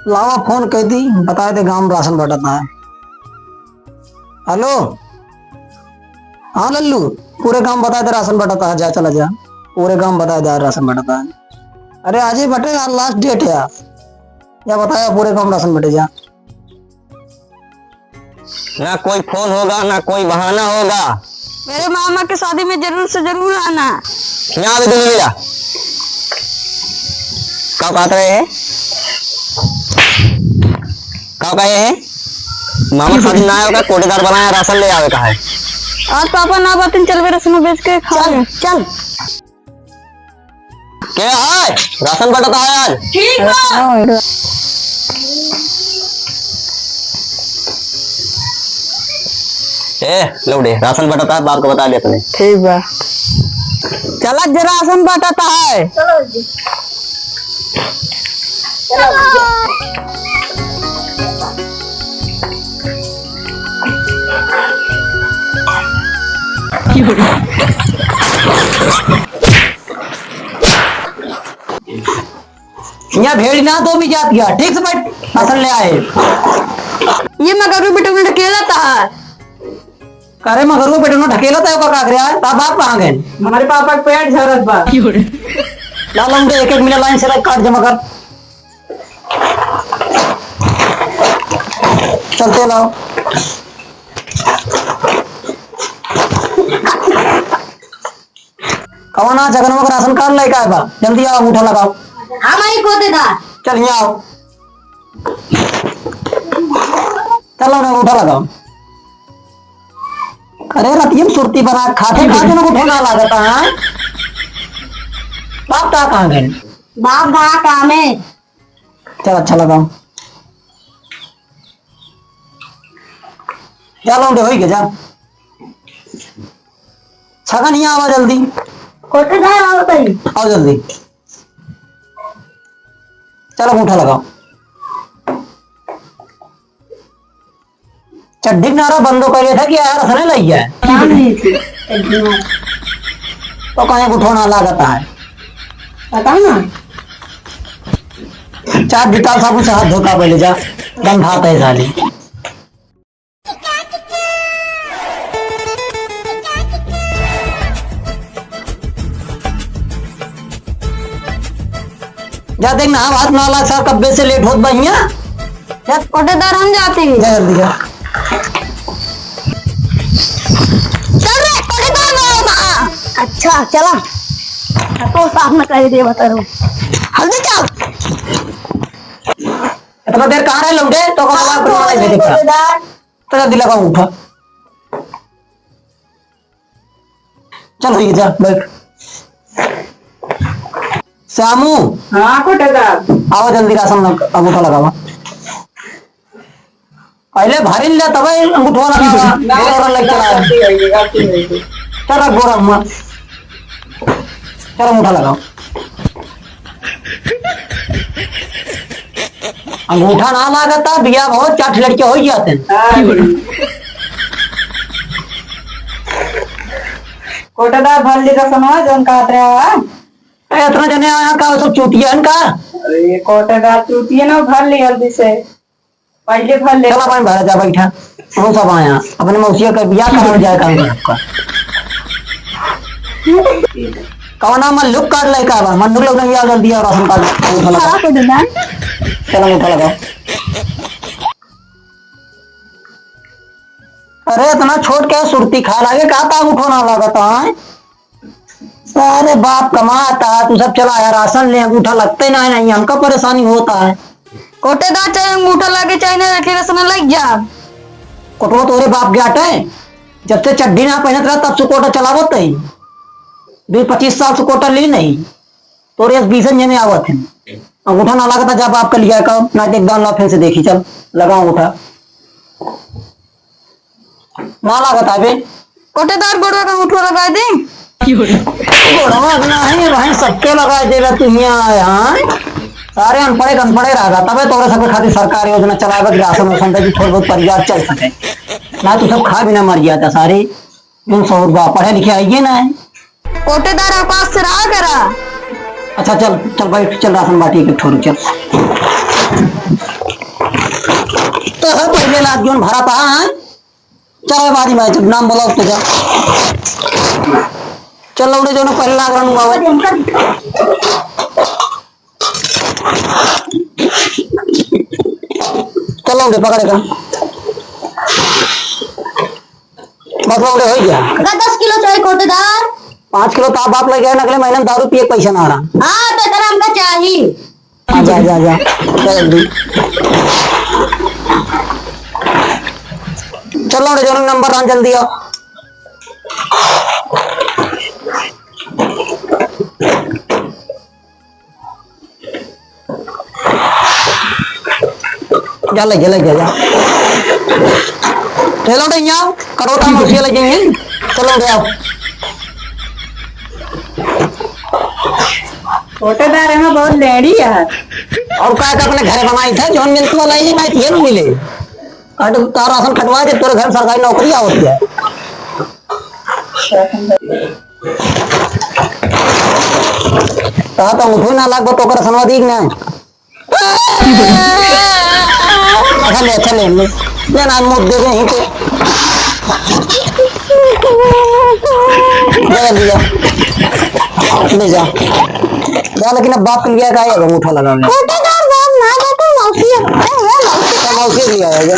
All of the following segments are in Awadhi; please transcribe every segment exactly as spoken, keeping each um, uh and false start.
लावा फोन कइ दी, बताइ दे गाँव में राशन बँटत है। हेलो, हाँ लल्लू, पूरे गाँव बताइ दे राशन बँटत है, जा चला जा, पूरे गाँव बताइ दे राशन बँटत है। अरे आज ही बँटे यार, last date है यार, या बताया पूरे गाँव राशन बँटे जा। ना कोई फोन होगा, ना कोई बहाना होगा। मेरे मामा के शादी में जरूर से जरूर आना। यहाँ भी दुनिया मिला। का बात रहे है? का कहे है? मामा शादी ना आवेगा, कोटेदार बनाया, राशन ले आवे का है। आज पापा ना बातिन चलबे, राशन बेच के खा चल, ले। चल। क्या है? राशन बँटत है आज। ठीक बा। ए, लौड़े, राशन बँटत है, बाप को बताइ दे अपने। ठीक बा। चला जे राशन बँटत है। यहाँ भेड़ी ना तो भी जात गया, ठीक से बैठ, राशन ले आए। ये मगरू बेटो ने ढकेला था। अरे मगरू बेटो ने ढकेला था, ओका का करे यार? बाप, बाप कहाँ गए? हमारे पापा के पेट झरत बा। ला लौंडे, एक एक मिनट लाइन से रख, कार्ड जमा कर। चलते लाओ। कवना जगनवा का राशन कार्ड लेके आए बा? जल्दी आओ, अंगूठा लगाओ। हम आई कोटेदार। चल, यहाँ आओ। चलो ना, अंगूठा लगाओ। अरे, रतियम सुरती बना, खाते खाते ना अंगूठा ना लागता, हाँ? बाप का कहाँ गए? बाप कहाँ काम है? चल, अच्छा लगाओ। जा लौंडे, होई के जा। छगन, यहाँ आवा जल्दी। कोटेदार आओ तनी। आओ जल्दी। चलो, अंगूठा लगाओ। चड्ढी के नारा बंदो कइले था कि यार, हंसने लग गया है। काम नहीं थी, चड्ढी में। तो कहीं अंगूठो ना लागता है। बताओ ना। चार डिटॉल साबुन से हाथ धोका पहले जा, गंधात है साली। जा देख ना, हाथ ना लाग सा, कब्बे से लेट होत बा हियां। जा। कोटेदार हम जाते हैं। जा जल्दी जा। चल रे, कोटेदार ना बा। अच्छा, चला। तो साफ न कर दे, बता रहा हूँ। हल्दी चल। इतना देर कहाँ रहे लौंडे? तो कब आवाज सुनवा दे देखा। कोटेदार। तो जल्दी लगाओ अंगूठा। चल, ठीक है, जा, बैठ। श्यामू। हाँ, कोटेदार। आवा जल्दी, राशन लग-, अंगूठा लगावा। पहले भरिन ले, तबे अंगूठा लगावा। ना, गोरा लग चला है। गलती हो गई, गलती हो गई। चल, रख गोरा हुआ। चल, अंगूठा लगाओ। अंगूठा ना लागता, बिया बहुत चार ठे लड़के हो जाते हैं। हाँ। कोटेदार भर ली रसनवा, जौन कहत रहा। ए, इतना जने आया का, सब चूतिया है का? अरे, ये कोटेदार चूतिया ना, भर ली जल्दी से। पहले भर ले। चला भाई, भरा जा, बैठा। हम सब आया। अपने मौसिया का बियाह करावे जाए काम कर आपका। कवना मल्लुक कार्ड लेके आवा? मल्लुक लोग नहीं आ, जल्दी आओ, राशन कार्ड। अंगूठा लगा। हाँ, कोटेदार। चलो, अंगूठा लगाओ। अरे, इतना छोट क्या सुरती खा लागे, का ता अंगूठो ना लागत है? सारे बाप कमाता, तू सब चला आया, राशन ले, अंगूठा लगते ना है, नहीं, हमका परेशानी होता है। कोटेदार, चाहे अंगूठा लगे, चाहे ना लगे, राशन लग जा। कोटवा तोरे बाप के आटे, जब से चड्ढी ना पहनत रहा, तब से कोटा चलावत है। बीस पच्चीस साल से कोटा ली नहीं, तोरे इस बीसन जने आवत है। अंगूठा ना लागता, जा बाप का लिया का, ना तो एक दान ला, फिर से देखी, चल, लगा अंगूठा। ना लागत आवे। कोटेदार, गोड़वा का अंगूठा लगा दे। गोड़वा ना है भाई, सबके लगा देवे तू हियां आए, हाँ? सारे अनपढ़े के अनपढ़े रह गया, तबे तोरे सबके खातिर सरकार योजना चलावे कि राशन वासन दे कि थोड़ा बहुत परिवार चल सके। ना तू सब खा बिना मर जाता सारे। जौन सौ रुपया पढ़े लिखे आइए ना है। कोटेदार, औकात से रहा करा। अच्छा चल, चल बैठ, चल राशन बाटी के ठोर, चल। तो है पहले लाख जोन भरा था, हाँ? चल बारी में, जब नाम बोला उसको जा। चल लौंडे, जोन पहले लाख रन हुआ है। चल लौंडे, पकड़े का। बस लौंडे, हो गया। का दस किलो चाही कोटेदार? पाँच किलो तो आप बाप लइ गए, अगले महीने में दारू पिए के पैसा ना आ रहा। हाँ, तो एकरा हमका चाही। आ जा, आ जा, आ जा। जा जल्दी। चल लौंडे, जोन नंबर रहा, जल्दी आओ। जा, ले, जा, ले, जा, जा। ले लौंडे, यहाँ आओ। करोटा मौसी लइ जाइए। चल लौंडे, आओ। कोटेदार है ना, बहुत लेड़ी है। और का, का अपने घरे बनाई था, जोन मिलत वाला ही नहीं, ये नहीं मिले। और तो तारा राशन कटवा दे, तोरे घर सरकारी नौकरी आवत है। कहा तो उठो ना, लाग तो कर सनवा दी ना। अच्छा ले, अच्छा ले, ले। ले ना, मुँह दे दे यहीं पे। ले लिया। ले जा। जा, लेकिन अब बाप के लिए का है, अब अंगूठा लगा ले। कोटेदार बाप ना, जा तो मौसी है। ए, ए, मौसी। तो मौसी लिया है, जा।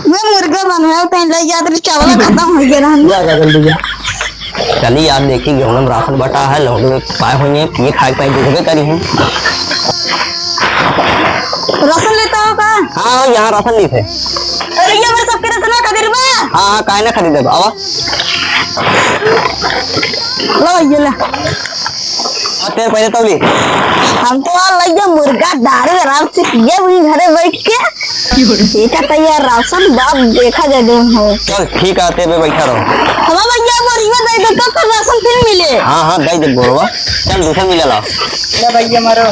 मैं मुर्गा बनवाया, तैं ले जा, तेरे चावल खत्म हो गया रहन। जा, जा, जल्दी जा। चली यार, देखी गेहूं में राशन बटा है, लौंडे पाए होइहैं, पिए खाए के पाए देखबे करी हैं। राशन लेता हो का? हाँ, यहाँ राशन लेते हैं। अरे, ये मेरे सबके राशन खरीद बा? हाँ, हाँ, काहे ना खरीदे, आवा। लो, ये ले। हाँ, तेरे पहले तो ली। हम तो आ लइया मुर्गा दारू आराम से पिए हुई घरे बैठ के। ठीक है, तो यार राशन बाप देखा जाए दे हो। चल ठीक है, तेरे पे बैठा रहो। हमारा भैया बोरिया दे दो तो फिर राशन फिर मिले। हाँ, हाँ, दे दे बोरवा। चल दूसरा मिले ला। ले भैया मारो।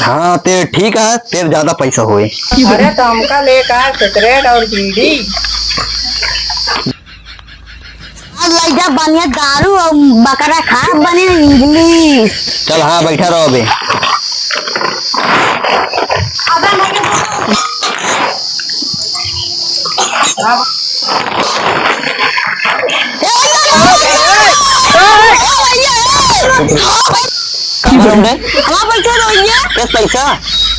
हाँ, तेरे ठीक है, तेरे ज्यादा पैसा होए। अरे तो हमका लेकर सिगरेट और बीड़ी। आज लइका बनिया दारू और बकरा खा बने इंग्लिश। चल हाँ, बैठा रहो अबे। का बोल रहे? हाँ, पैसा दो भैया। किस पैसा?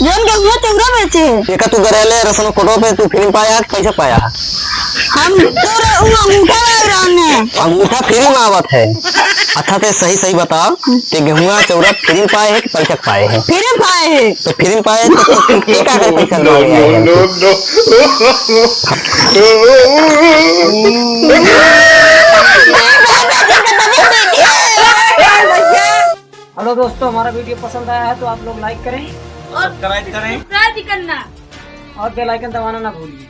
जोन गेहूं चौरा बेचे। देखा तू गरेले रसनो कोटो पे तू फिल्म पाया, पैसा पाया। हम तो रे-, उ अंगूठा लाए रहने। अंगूठा फ्री में आवत है। अच्छा, ते सही सही बता, ते गेहुआ चौरा फ्री में पाए है कि पैसा पाए है? फ्री में पाए है। तो फ्री में पाए है, तो तू, तू, तू का करे पैसा मांगे आए है? हेलो दोस्तों, हमारा वीडियो पसंद आया है तो आप लोग लाइक करें, और सब्सक्राइब करें। सब्सक्राइब भी करना। और बेल आइकन दबाना ना भूलिए।